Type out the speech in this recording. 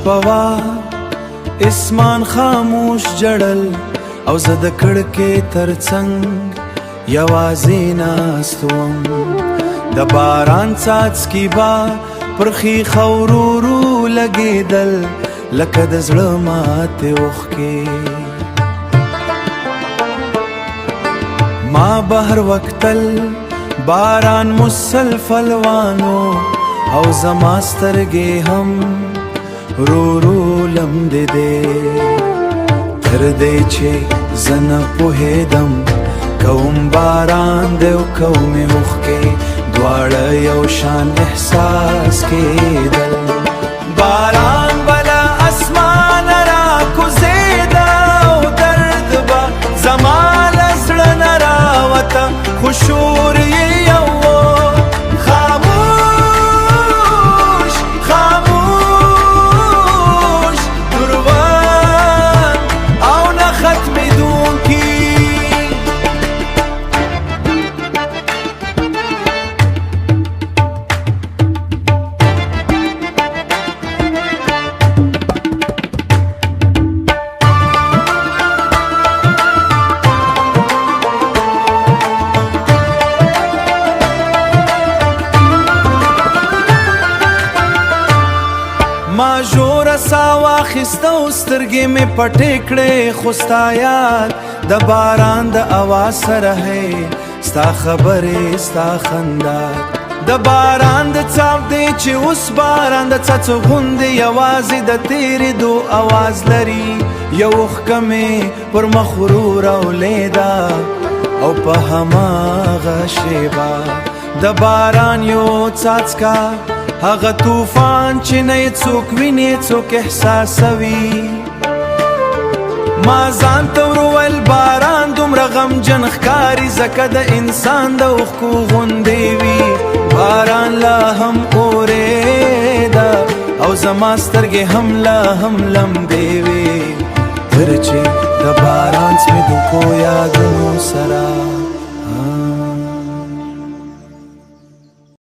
شپه وه، اسمان خاموش جړل او زه د کړکۍ تر څنګ یوازې ناست وم. د باران څاڅکي به پر ښیښه ورو ورو لګېدل لکه د زړه ماتې اوښکې. ما بهر وکتل، باران مسلسل وانو او زما سترګې هم رو رو لمدې دي. تر دې چې زه نه پوهېدم کوم باران دی او کومې اوښکې، دواړه یو شان احساس کېدل. باران به له اسمانه راکوزېده او درد به زما له زړه نه راوته، خو شور یې یو و. خاموش خاموش دروند او نه ختمېدونکي. ما ژوره سا واخیسته او سترګې مې پټې کړې، خو ستا یاد د باران د اواز سره ہے، ستا خبرې، ستا خندا. د باران د څاپ دی چې اوس باران د څاڅو غوندې یوازې د تېرېدو اواز لري. یو اوښکه مې پر مخ ورو راولېده او په هماغه شېبه د باران یو څاڅکا، هغه طوفان چې نه یې څوک ویني، څوک احساسوي. ما ځان ته ورویل باران دومره غمجن ښکاري ځکه د انسان د اوښکو غوندې وي. باران لا هم اورېده او زما سترګې هم لا هم لمدې وې، تر چې د باران څڅېدونکو یادونو سره.